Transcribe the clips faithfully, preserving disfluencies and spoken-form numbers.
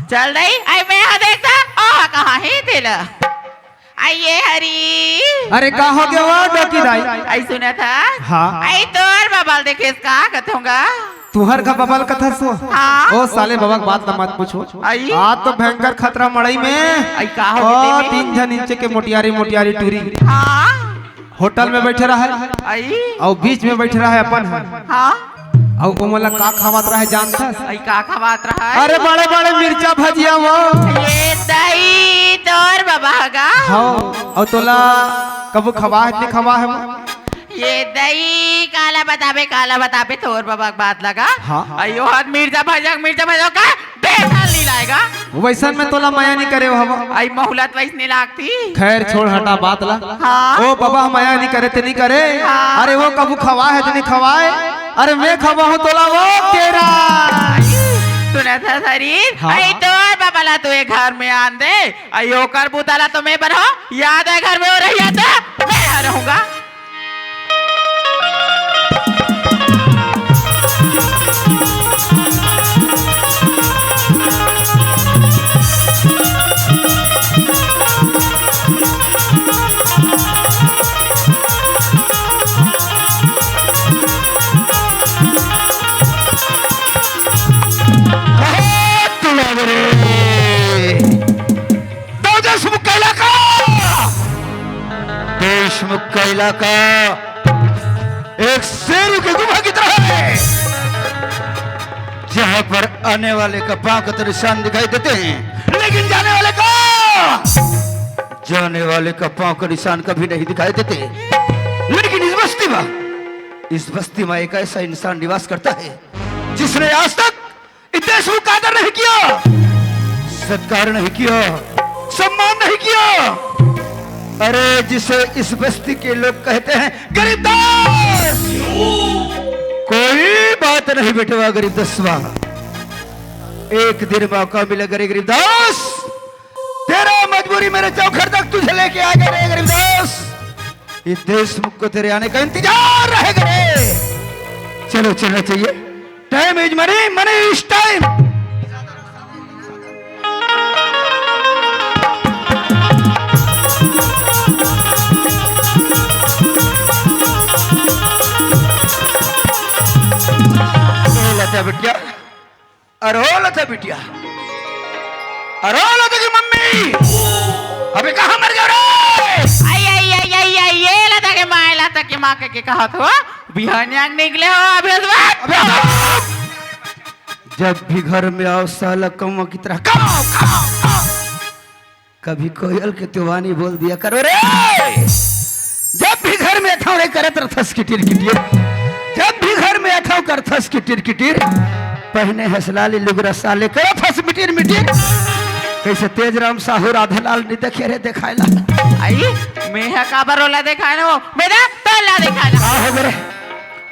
चल दई, आई मैं हा देखता, ओह कहाँ हे तेला। आई ये हरी। अरे का हो गया वो डोकी दाई? आई सुना था? हाँ। आई तोर बबल देखेस का कथोंगा? तुहर का बबल कथस वो? हाँ। ओ साले बबा के बात ला मत पूछो। आई? आज तो भयंकर खतरा मड़ई में। आई का हो ओ, गया तेमे? तीन झन इंचे के मोटियारी मोटियारी टूरी। हाँ। होटल में बैठे रहे। आई। अउ बीच में बैठे रहे अपन ह। हाँ। अउ ओमन ला का खवात रहे जानथस? आई का खवात रहे? अरे बड़े बड़े मिर्चा भजिया वो। ये दई तोर बबा गा। हाँ। अउ तोला कबू खवा हे, नहीं खवा हे वो? ये दई काला बताबे, काला बताबे तोर बबा के बात लगा। हाँ। अयो हाथ मिर्चा भजक, मिर्चा भजक का बेसन नी लाएगा। वैसन में तोला मया नहीं करे हवा। आई महुलत वैसने लागती। खैर छोड़ हटा बात ला। हाँ। ओ बबा मया नहीं करे ते नहीं करे। हाँ। अरे वो कबू खवा हे ते नहीं खवाए। अरे मैं खवा हूँ तोला वो केरा। सुना था शरीर। हाँ। आई तोर बबा ला तू ये घर में आन दे। आई ओकर बुता ला तो मैं बरहो। याद हे घर में वो रहिया था। मैं यहाँ रहूंगा। बहुत लग रे। दो देशमुख का इलाका, देशमुख का इलाका एक शेरों की गुफा की तरह है, जहां पर आने वाले का पांव का तो निशान दिखाई देते हैं, लेकिन जाने वाले का, जाने वाले का पांव का निशान कभी नहीं दिखाई देते। लेकिन इस बस्ती में, इस बस्ती में एक ऐसा इंसान निवास करता है, जिसने आज तक इस देश को आदर नहीं किया, सत्कार नहीं किया, सम्मान नहीं किया। अरे, जिसे इस बस्ती के लोग कहते हैं गरीबदास। कोई बात नहीं बेटवा गरीबदासवा, एक दिन मौका मिलेगा रे गरीबदास, तेरा मजबूरी मेरे चौखट तक तुझे लेके आएगा रे गरीबदास। ये देशमुख को तेरे आने का इंतजार रहेगा रे। चलो, चलना चाहिए। Time is money, money is time। ए लता बिटिया, अरे ओ लता बिटिया, अरे ओ लता की मम्मी, अबे कहाँ मर गया रे? आई, आई, आई, आई, आई, ये लता के माँ, लता के माँ के, के कहा था? बिहानिया निकले हो अभी इस बार। अबे जब भी घर में आओ साला कौवा की तरह काव, काव, काव। कभी कोयल के तो वाणी बोल दिया करो रे। जब भी घर में था रे करत रथस किटिर किटिर, जब भी घर में था करथस किटिर किटिर, पहने हस लाली लुगरा साले करथस मिटिर मिटिर। कैसे तेजराम साहू राधेलाल नहीं देखे रे देखायला। आई, मैं हा काबर ओला देखाय ना हो, मैं दा तोला देखाय ना। का हो रे?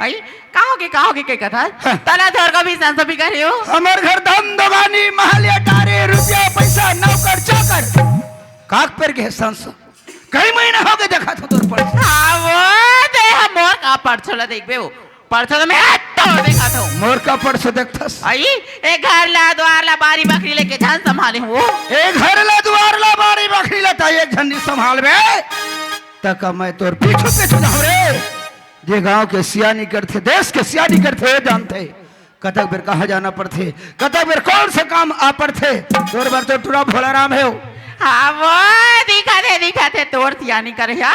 आई, का होगे, का होगे, के कथा? हाँ। तला धर का भी संसो भी करे हो? हमर घर धन दोगानी महल अटारी, रुपया पैसा नौकर चाकर। काक पर के संसो। कई महीना हो गए देखा था तोर पर। हाँ, वो दे हम मोर का परछो ला देखबे हो। परछो तो मैं तो देखा था। मोर का परछो देखथस? आई, ए घर ला, द्वार ला, बारी बखरी लेके झन संभाले हो। ए घर ला, द्वार ला, बारी बखरी ला, ता एक झन नहीं संभालबे। तक मैं तोर पीछू पीछू जाऊं रे। जे गांव के सियानी करथे, देश के सियानी करथे, वो जानथे कतक बेर कहाँ जाना पड़थे, कतक बेर कौन सा काम आ पड़थे। तोर बर तो टुरा भोला राम हे। हाँ, वो दिखा थे, दिखा थे, तोर सियानी करे हा।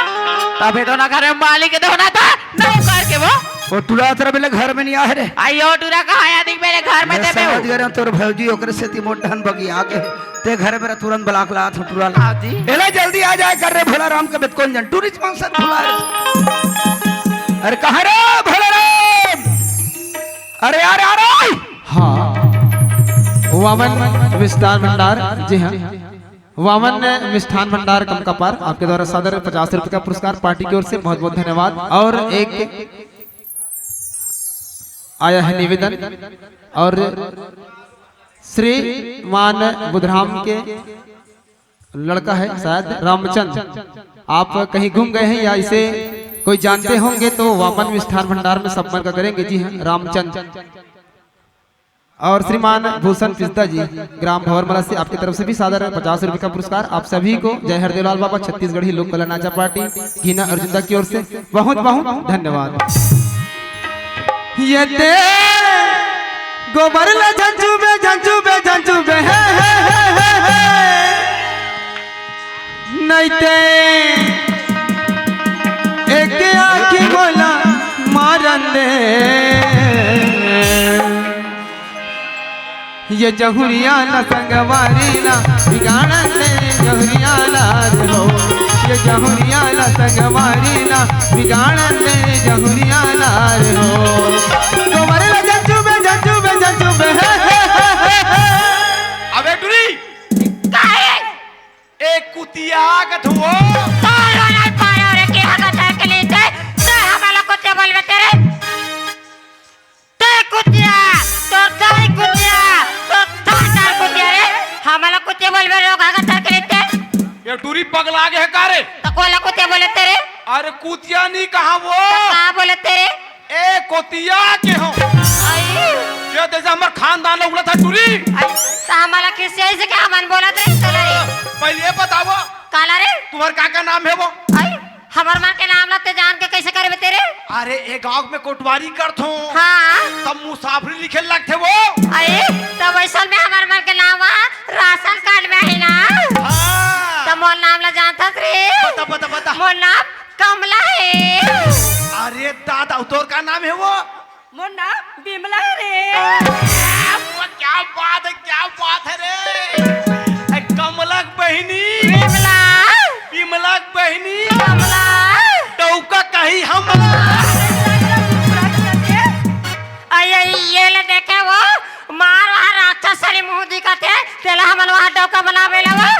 तबे तो ना घर में मालिक दे होना था, नौकर के वो। वो टुरा तेरा बेले घर में नहीं आ रे। आयो टुरा कहाँ आ दिख मेरे घर में मैं देबे हो। समझ गए रे, तोर भौजी ओकरे सेती मोटहन बगी आगे। ते घर में तुरंत बलाक ला, तू टुरा ला। हाँ जी। एला जल्दी आ जाए कर रे, भोला राम के बेत कौन जन टूरिस्ट मांग सर भोला रे। अरे कहाँ रे भोला राम? अरे यार, आ रहा है। हाँ, वामन मिष्ठान भंडार, जी हाँ, वामन मिष्ठान भंडार कमकापार, आपके द्वारा सादर पचास रुपए का पुरस्कार पार्टी की ओर से, बहुत बहुत धन्यवाद। और एक आया है निवेदन, और श्रीमान बुधराम के लड़का है शायद रामचंद, आप कहीं गुम गए हैं या इसे कोई जानते होंगे तो वामन मिष्ठान भंडार में संपर्क करेंगे। जी हाँ, रामचंद। और श्रीमान भूषण पिस्ता जी, ग्राम भंवरमला से, आपकी तरफ से भी सादर पचास रुपए का पुरस्कार। आप सभी को जय हरदेवलाल बाबा, छत्तीसगढ़ी लोक कला नाचा पार्टी घीना अर्जुंदा की ओर से बहुत बहुत धन्यवाद। ये ते गोबर ला झंझू बे, झंझू बे, झंझू बे, हे, हे, हे, हे, हे। नइते एक आँखी मोला मारन दे। ये जहुरिया ला संगवारी ला बिगाड़न दे रे जहुरिया ला रे हो। ये जहुरिया ला संगवारी ला बिगाड़न दे रे जहुरिया ला रे हो। गोबर ला झंझू बे, झंझू बे, झंझू बे, हे, हे, हे, हे, हे। अबे टुरी! काहे? ए कुतिया कथुओ। तारा नहीं पाया रे के हगा तार के लेते। ते हमारा कुत्ते बोलबे तेरे। ते कुतिया, तोर दाई कुतिया, तोर दाई दार कुतिया रे। हमारा कुतिया बोलबे लोग हगा तार के लेते। ये टुरी पगला गे हे का रे? त कोला कुतिया बोले तेरे। अरे कुतिया नहीं कहा वो। त का बोले तेरे? ए कोतिया के हो। आई। ये जैसे हमर खानदान ला उगला था टुरी। आई, त हमारा किसे ऐसे के हमन बोला था इस तरह? पहले ये बताओ। काला रे? तुम्हार का का नाम हे वो? आई, हमर मन के नाम ला ते जान के कैसे करबे तेरे? अरे, ए गांव में कोटवारी करथो। हाँ। तब मुसाफरी लिखे लगथे वो। अरे, तब वैसन में हमर मन के नाम वहाँ राशन कार्ड में है ना? हाँ। तब मोर नाम ला जानथस रे? बता, बता, बता। मोर नाम कमला हे। अरे दादा, तोर का नाम हे वो? मोर नाम बिमला हे रे। वो क्या बात है, क्या बात है रे? ए, कमला के बहिनी। बिमला। बिमला के बहिनी। कमला। डौका कही हमला। अरे, ये ले देखे वो, मार वहाँ राक्षस सरी मुंह दिखत हे, तेला हमन वहाँ डौका बनावे ला वो।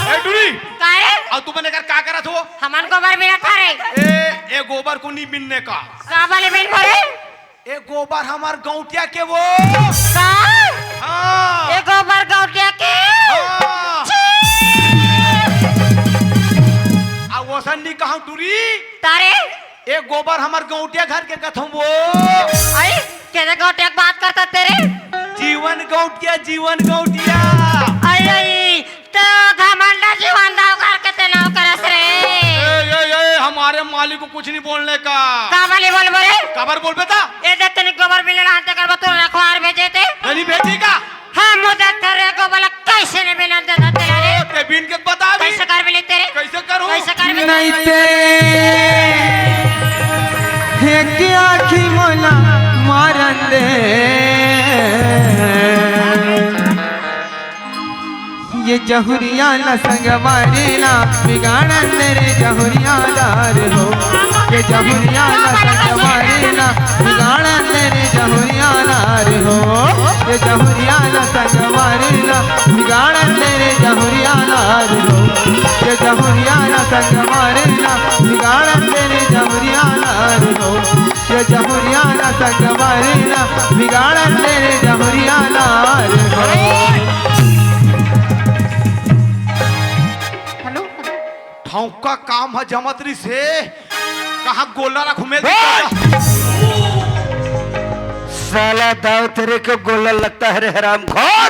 ए, टुरी। काहे? अउ तुमन एकर का करत हो? हमन गोबर मिलत हरे। ए, ए गोबर को नहीं मिलने का। का वाले मिल बोले? ए गोबर हमार गौटिया के वो। का? हाँ। ए गोबर गौटिया के? हाँ। छी! आ वसन नहीं कहूँ टुरी। तारे? ए गोबर हमार गौटिया घर के कथम वो। आई, केदे गौटिया के बात करता तेरे? जीवन गौटिया, जीवन गौटिया। आई, आई, तो घमंडा जीवन दाव करके ते नाव करस रे। ए, ए, ए, हमारे मालिक को कुछ नहीं बोलने का। का वाले बोल बोले? काबर बोलबे ता? ए देख तनी गोबर मिले ना ते करबो तो रखवार भेजे ते। नहीं भेजी का? हम मुद्दा कर रे गोबर कैसे नहीं मिलन देता तेरा रे? ए, ते बिन के बता भी। कैसे कर मिले तेरे? कैसे करूं? कैसे कर मिले? नहीं ते एक आँखी मोला मारन दे। ये जहुरिया ला संगवारी ला बिगाड़न दे रे जहुरिया ला रे हो। ये जहुरिया ला संगवारी ला बिगाड़न दे रे जहुरिया ला रे हो। ये जहुरिया ला संगवारी ला बिगाड़न दे रे जहुरिया ला रे हो। ये जहुरिया ला संगवारी ला बिगाड़न दे रे जहुरिया ला रे हो। ये जहुरिया ला संगवारी ला बिगाड़न दे रे जहुरिया ला रे हो। हेलो। ठौका काम ह जमत रहिस हे, कहाँ गोल्लर घूमे हे? साला दाव तेरे को गोल्लर लगता है रे हरामखोर।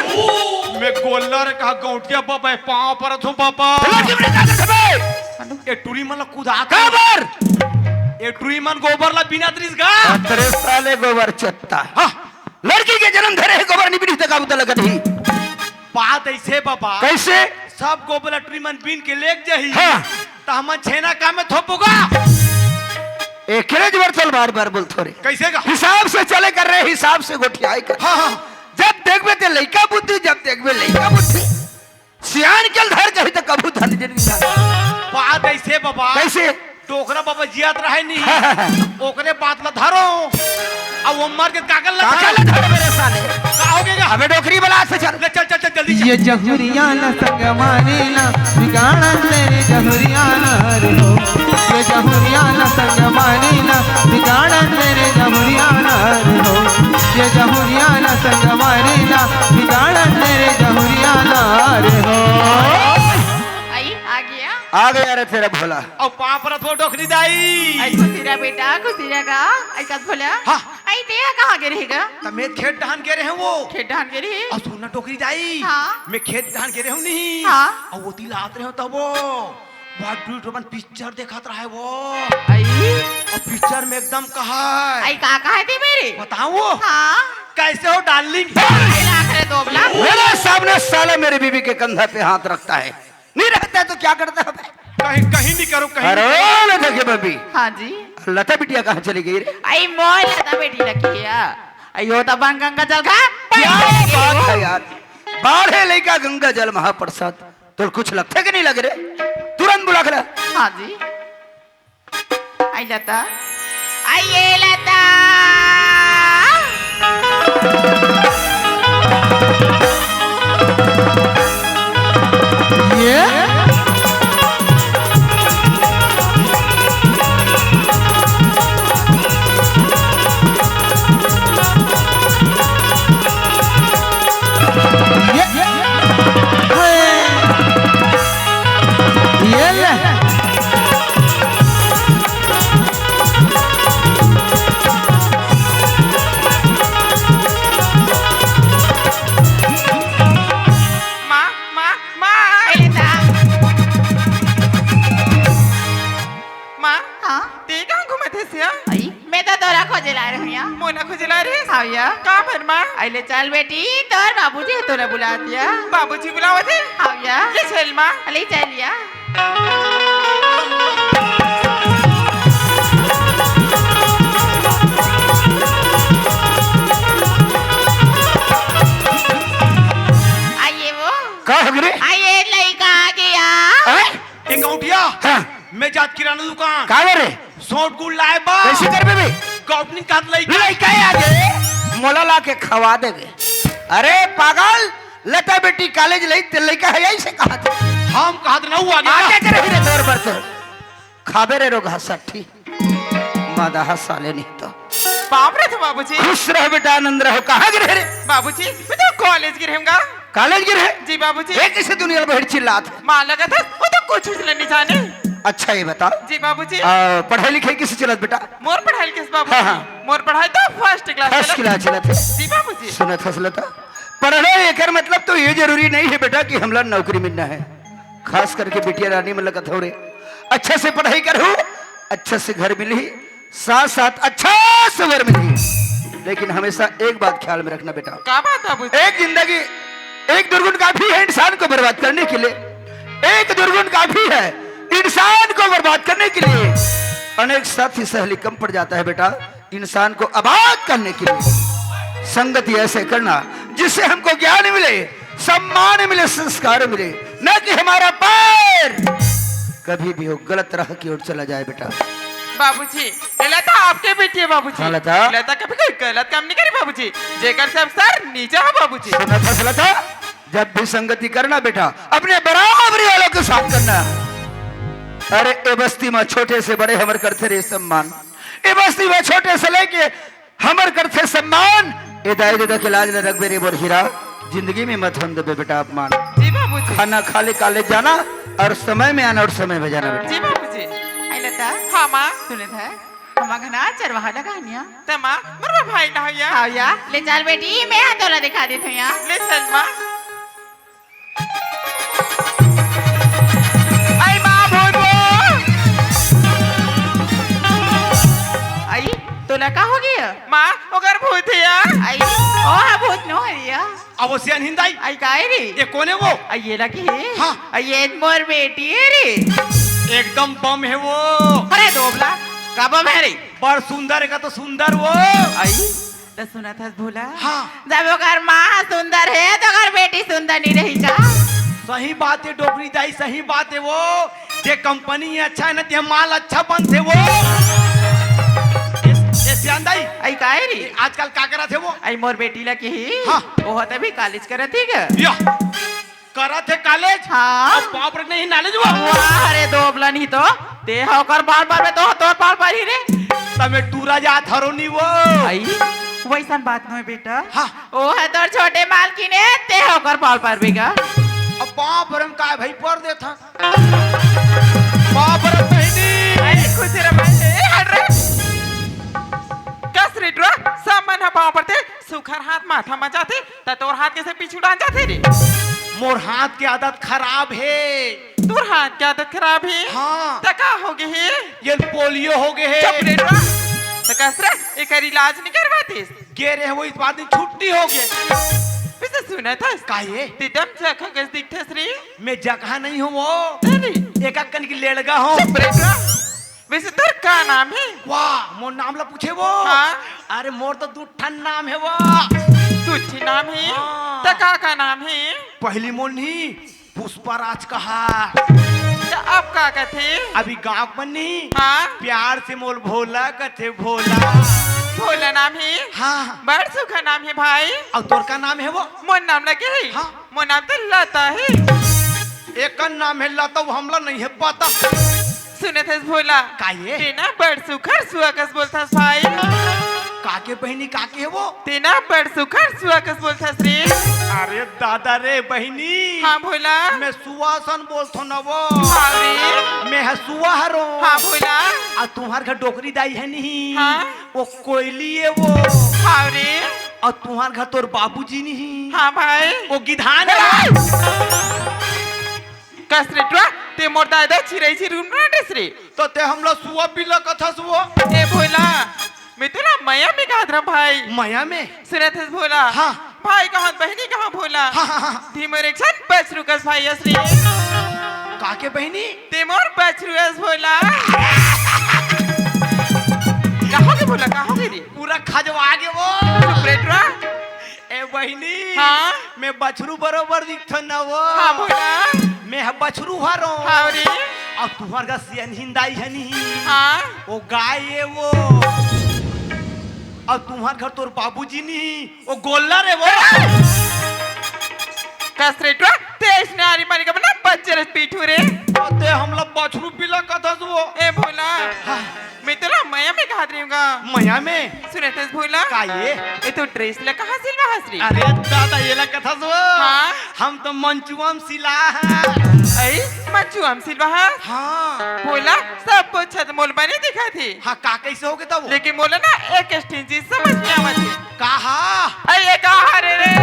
मैं गोल्लर कहाँ गौटिया बाबा हे, पाँव परत हूँ बाबा। चलो, चिमड़ी काट दे बे। ए टुरी मन ला कुदा काबर? ए टुरी मन गोबर ला बिनत रहिस गा। तेरे साले गोबर चत्ता। हाँ। लड़की के जन्म धरे हे, गोबर नहीं बिनही त का बुता लगत ही। बात ऐसे बाबा। कैसे? सब गोबर ला टुरी मन बीन के लेग जाही। हाँ। त हमन छेना का में थोपबो गा। एकरे बर चल बार बार बोलथों रे। कैसे गा? हिसाब से चले कर रे, हिसाब से गोठियाए कर। हाँ, हाँ। जब देखबे ते लइका बुद्धि, जब देखबे लइका बुद्धि। सियान के ल धर कही त कभू धन जिन मिला। बात ऐसे बाबा। कैसे? डोकरा बाबा जियात रहे नहीं। ओकरे बात ला धरो। अब वो मर के कागल ला कागल धरो। ला धरो मेरे साले। का हो गया? अबे डोकरी बला से चल। ले चल, चल, चल, जल्दी चल। ये जहुरिया ला संगवारी ला बिगाड़न दे रे जहुरिया ला रे हो। ये जहुरिया ला संगवारी ला बिगाड़न दे रे जहुरिया ला रे हो। ये जहुरिया ला संगवारी ला बिगाड़न दे रे जहुरिया ला रे हो। आई, आ गया। आ गया रे तेरा भोला। अब पाँव परत हूँ डोकरी दाई। आई खुशी रहा बेटा, खुशी रहा। आई का भोला। हाँ। अई, तें कहाँ गे रहे गा? त मैं खेत डहन गे रहे हँव वो। खेत डहन गे रहे? अउ सुन ना डोकरी दाई, हाँ। मैं खेत डहन गे रहे हँव नहीं। हाँ। अउ ओती ल आत रहे हँव तब वो, वो डुल रोमन पिक्चर देखत रहे वो। अई। अउ पिक्चर में एकदम कहा है। अई, का कहा है तें मेरे? बताऊँ वो? हाँ। कैसे हो डार्लिंग? अई, लाख रे दोबला। मेरे सामने साला मेरी बीवी के कंधा पे हाथ रखता है। नहीं रहता है तो क्या करता है बे? कहीं, कहीं नहीं करो, कहीं अरे नहीं करो। लता के बबी। हाँ जी। लता बिटिया कहाँ चली गई रे? अई मोर लता बेटी लगी है। अई वो तो बन गंगा जल का क्या बात है यार, बाढ़े लइका गंगा जल महाप्रसाद। तोर कुछ लगथे के नहीं लगे रे? तुरंत बुला के ला। हाँ जी। अई लता, अई ये लता। ये? ये? ये ले। माँ, माँ, माँ। ए, ता। माँ, हाँ? तें कहाँ घूमत हस या? अई, मैं तो तोला खोजे ला रहे हँव या। मोला खोजे ला रहे? हाँ या। का बर माँ? अई ले चल बेटी, तोर बाबूजी ह तोला बुलात हे। बाबूजी बुलावत हे? हाँ या। ले चल माँ। ले चल या। अई ये वो। का हो गे रे? अई ये लइका आ गे या। हैं? ए गौंटिया, हाँ। मैं जात किराना दुकान। का बर रे? सोंठ गुड़ लाए बर। कइसे करबे बे? गौटनी काट लइका। लइका आ गे, मोला ला के खवा देबे। अरे पागल, लता बेटी कॉलेज लई ते लइका है यही से कहा था। हम कहा तो ना हुआ गया। आगे के रही रे तोर बर तो। खाबे रे रोगहा सट्ठी। मादा हा साले नहीं तो। बाप रे तो बाबूजी। खुश रह बेटा, आनंद रहो। कहाँ गे रहे रे? बाबूजी, मैं तो कॉलेज गे रहेंव गा। कॉलेज गे रहे? जी बाबूजी। ए कइसे दुनिया ल बहिर चिल्लात हे? माँ लगत हे, वो तो कुछ उसने नहीं जाने। अच्छा ये बता। जी बाबूजी। आ, पढ़ाई लिखाई कइसे चलत बेटा? मोर पढ़ाई कइसे बाबूजी? हाँ, हाँ। मोर पढ़ाई तो फर्स्ट क्लास फर्स्ट चलत। क्लास चलत हे। जी बाबूजी। सुनत हस लता, पढ़ना एकर मतलब तो ये जरूरी नहीं है बेटा कि हमला नौकरी मिलना है। खास करके बिटिया रानी मन ल कथौं रे, अच्छा से पढ़ाई करहू, अच्छा से घर मिलही, साथ साथ अच्छा से वर मिलही। लेकिन हमेशा एक बात ख्याल में रखना बेटा, का बात बाबूजी? एक जिंदगी, एक दुर्गुण काफी है इंसान को बर्बाद करने के लिए, एक दुर्गुण काफी है इंसान को बर्बाद करने के लिए। अनेक साथी सहेली कम पड़ जाता है बेटा, इंसान को आबाद करने के लिए संगति ऐसे करना जिससे हमको ज्ञान मिले, सम्मान मिले, संस्कार मिले, न कि हमारा पैर कभी भी हो गलत राह की ओर चला जाए बेटा। बाबूजी, ये लता आपके बेटी है बाबूजी। हाँ लता। लता कभी कोई गलत काम नहीं करी बाबूजी। जेकर से आप सर नीचा हो बाबूजी। सुनत हस लता, जब भी संगति करना बेटा, अपने बराबरी वालों के साथ करना। अरे ए बस्ती में छोटे से बड़े हमर करथे रे सम्मान, ए बस्ती में छोटे से लेके हमर करथे सम्मान। ए दाई ददा के लाज ल रखबे रे मोर हीरा, जिंदगी में मत होन देबे बेटा अपमान। जी बाबूजी। खाना खा ले, कॉलेज जाना और समय में आना और समय में जाना बेटा। जी बाबूजी। आई लता। हाँ माँ। सुनत हस, हमर घर चरवाहा लगा हन या। त माँ, मोर भाई ना हो या। हाँ या, ले चल बेटी, मैं हा तोला दिखा देत हँव या। ले चल माँ। आई माँ, भूत वो। आई, तोला का हो गया? माँ, ओकर भूत हे या। आई, ओ हा भूत नो हरे या। अब वो सियान हिंदाई। आई काय रे? ये कोन हे वो? आई ये लगी हे। हाँ। आई ये मोर बेटी हे रे। एकदम बम हे वो। अरे दोबला, का बम हे रे? बड़ सुंदर हे का तो सुंदर वो। आई, त सुनत हस भोला? हाँ। जब ओकर माँ ह सुंदर हे, त ओकर बेटी सुंदर नहीं रही का? सही बात हे डोकरी दाई, सही बात हे वो। जे कंपनी अच्छा हे ना, ते माल अच्छा बनथे वो। ए, ए, सियान दाई। आई काय रे? आजकल का करत हे वो? आई मोर बेटी ल किही। हाँ। ओह त अभी कॉलेज करत हे गा। या। करत हे कॉलेज? हाँ। अब बाप रे नहीं knowledge वो। वाह रे दोबला नहीं तो। ते ह ओकर बाल पर में तो तोर बाल पर ही रे। तमे टूरा जात हरो नी वो। आई, वैसन बात नोहे बेटा। हाँ। ओ ह तोर छोटे मालकिन हे, ते ह ओकर बाल पर बेगा। अब बाप रे हम काय भाई पर देथा। बाप रे बहिनी। अरे खुश रह भाई, ए, हट रे। कस रे टूरा, सुघर हाथ माथा म जाथे, त तोर हाथ कइसे पीछू डाहन जाथे रे? मोर हाथ के आदत खराब हे। तोर हाथ के आदत खराब हे? हाँ। त का हो गे हे? ये पोलियो हो गे हे। चुप रे टुरा। त कस रे, एकर इलाज नइ करवातिस? गे रेहेंव, इस बार दिन छुट्टी हो गे। वइसे सुनत हस? का ये? ते एकदम जखा कस दिखथस रे। मैं जखा नइ हों वो। अरे। एका कन के लेड़गा हों। चुप रे टुरा। वइसे तोर का नाम हे? वाह, मोर नाम ला पूछे वो? हाँ। अरे, मोर तो दू ठन नाम हे वो। दू ठन नाम हे? हाँ। त का का नाम हे? पहिली मोर नी पुष्पराज कहा। त अब का कथे? अभी गाँव म नी, हाँ। प्यार से मोला भोला कथे, भोला। भोला नाम हे? हाँ। बड़ सुघर नाम हे भाई। अउ तोर का नाम हे वो? मोर नाम लगे हे? हाँ। मोर नाम तो लता हे। एकर नाम हे लता, वो हमला नइ हे पता। सुनत हस भोला? का ये? ते ना बड़ सुघर सुआ कस बोलथस भाई। काके बहिनी, काके हे वो? ते ना बड़ सुघर सुआ कस बोलथस रे। अरे दादा रे बहिनी। हाँ भोला। मैं सुआ सन बोलथों ना वो। हाँ रे। मैं ह सुआ हरों। हाँ भोला। अउ तुम्हर घर डोकरी दाई हे नहीं? हाँ। वो कोयली हे वो। हाँ रे। अउ तुम्हर घर तोर बाबूजी नहीं? हाँ भाई। वो गिधान हे। कस रे टुरा, ते मोर दाई ददा चिरई चिरगुन नइ हस रे। त ते हमला सुआ बिल्ला कथस वो? ए भोला, मैं तोला मया में कहत रहेंव भाई। मया में? सुनत हस भोला? हाँ। भाई कहँव त बहिनी कहँव भोला। हाँ, हाँ, हाँ। ते मोर एक झन बछरू कस भाई अस रे। काके बहिनी? ते मोर बछरू अस भोला। का हो गे भोला, का हो गे रे? पूरा खजवा गे वो। चुप रे टुरा। ए बहिनी, हाँ? मैं बछरू बरोबर दिखथों ना वो। हाँ भोला। मैं ह बछरू हरों। हाँ रे। अउ तुम्हर घर सियनहिन दाई हे नहीं? हाँ। वो गाय हे वो। अउ तुम्हर घर तोर बाबूजी नहीं, वो गोल्लर हे वो। कस रे टुरा, ते अइसने आरी मारी के बना बच्चे रस पीठू रे। ते हमला बछरू बिल्ला कथस वो। ए भोला। हाँ। मैं तोला मया में कहत रहेंव गा। मया में? सुनत हस भोला? का ये? ए तो ड्रेस ला कहाँ सिलवा हस रे? अरे दादा, एला कथस वो? हाँ? हम तो मंचुआ म सिला हन। अई, मंचुआ म सिलवा हस? हाँ। भोला, सब कुछ छत मोल बने दिखत हे। हाँ, का कइसे हो गे तब? लेकिन मोला ना एक ठिन चीज समझ नइ आवत हे। का हा? अई, ये का हरे रे?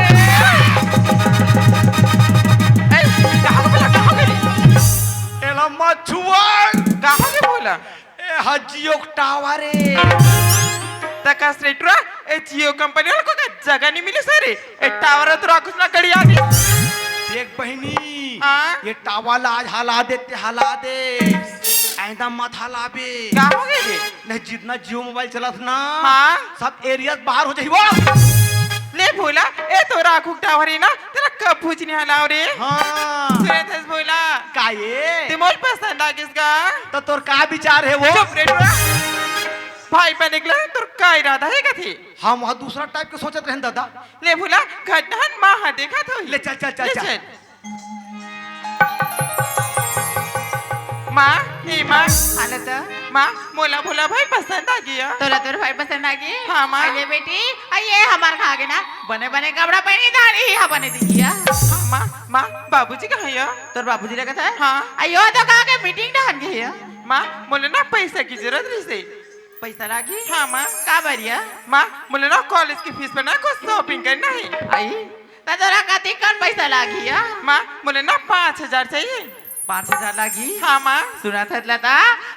अई, का हो गे भोला, का हो गे रे? एला मत छुआ। का हो गे भोला? ए ह Jio के टावर ए। त कस रे टुरा, ए Jio कंपनी वाला को का जगह नइ मिलिस रे? ए टावर तो राखुस ना गड़िया दी। देख बहिनी, हाँ? ये टावर ला आज हला दे, ते हला दे। आइंदा मत हलाबे। का हो गे रे? नहीं, जितना Jio मोबाइल चलत ना, हाँ? सब एरिया बाहर हो जाही वो। ले भोला, ए तो राखू के टावर ए ना, तेला कभू झन हलाव रे। हाँ। सुनत हस भोला? का ये? ते मोला पसंद आ गिस गा। त तोर का विचार हे वो? चुप रे टुरा। भाई बने के ला तोर का इरादा हे कथे? हम वहाँ दूसरा टाइप के सोचत रहेन दादा। ले भोला, घर डहन माँ हा देखत होही। ले चल, चल, चल, ले चल। चल। माँ, ए माँ। हाँ लता। माँ, मोला भोला भाई पसंद आ गे। तोला तोर भाई पसंद आ गे? हाँ, माँ। अरे बेटी, अई ये हमर घर आगे ना, बने बने कपड़ा पहिनी दाड़ी ही, हाँ, बने दिखिया। हाँ, माँ, माँ, बाबूजी कहाँ हे? तोर बाबूजी लगत हे? हाँ। अई यो तो कहाँ के मीटिंग डहन गे हे? माँ, मोला ना पैसा के जरूरत रहिसे। पैसा लागही? हाँ, माँ। का बर या? माँ, मोला ना कॉलेज के फीस बर ना कुछ शॉपिंग करना हे। अई, त तोला कतिक कन पैसा लागही या? माँ, मोला ना पाँच हजार चाहिए। पाँच हजार लागही? हाँ, माँ। सुनत हस लता?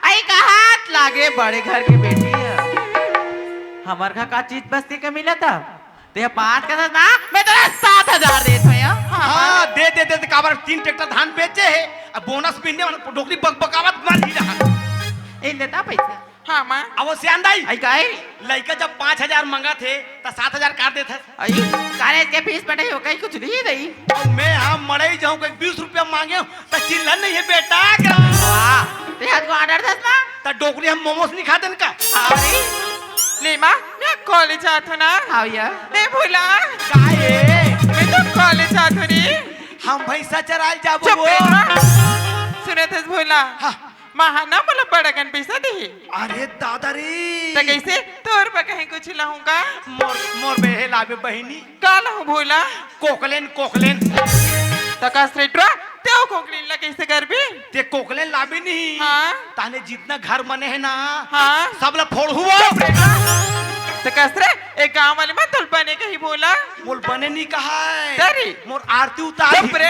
अई, कहात लागे बड़े घर के बेटी हे। हमर घर का चीज बस्ती के मिलत हे? ते पाँच कथस ना, मैं तोला सात हजार देत हों या। हाँ, माँ। हाँ, दे, दे, दे, दे, काबर तीन ट्रैक्टर धान बेचे हे, अब बोनस मिलने वाला डोकरी बकबकावत मर ही रहा। इन देता पैसा। हाँ, माँ। अब वो सियान दाई। अई, काहे? लइका जब पाँच हजार मंगत हे, त सात हजार काट देत हस। अई, कॉलेज के फीस पटाही हो, कहीं कुछ नहीं दई। अब मैं हाँ मड़ई जाहूँ, कहीं बीस रुपया मांगे, त चिल्ला नहीं हे बेटा, का? वाह, ते हाथ को ऑर्डर दस ना? त डोकरी हम मोमोस नहीं खातेन का? हाँ रे। ले माँ, मैं कॉलेज जात हों ना। हाँ भैया। ए भोला। का ये? मैं तो कॉलेज जात हों रे। हम भैंसा चराय जाबो चुप वो। रे माँ। सुनत हस भोला? हाँ। माँ हा ना मोला बड़ा कन पैसा दिही। अरे दादा रे। त कइसे? तोर बर कहीं कुछ लाहूँ का? मोर, मोर बर हे लाबे बहिनी। का लाहूँ भोला? कोकलेन, कोकलेन। त कस रे टुरा, तें ओ कोकलेन ला कइसे करबे? ते कोकलेन लाबे नहीं। हाँ। ताने जितना घर बने हे ना, हाँ। सब ला फोड़हूँ वो। चुप रे टुरा। त कस रे, ए गांव वाले मन तोल बने कही बोला। मोल बने नहीं कहा है। तरी। मोर आरती उतार। चुप रे।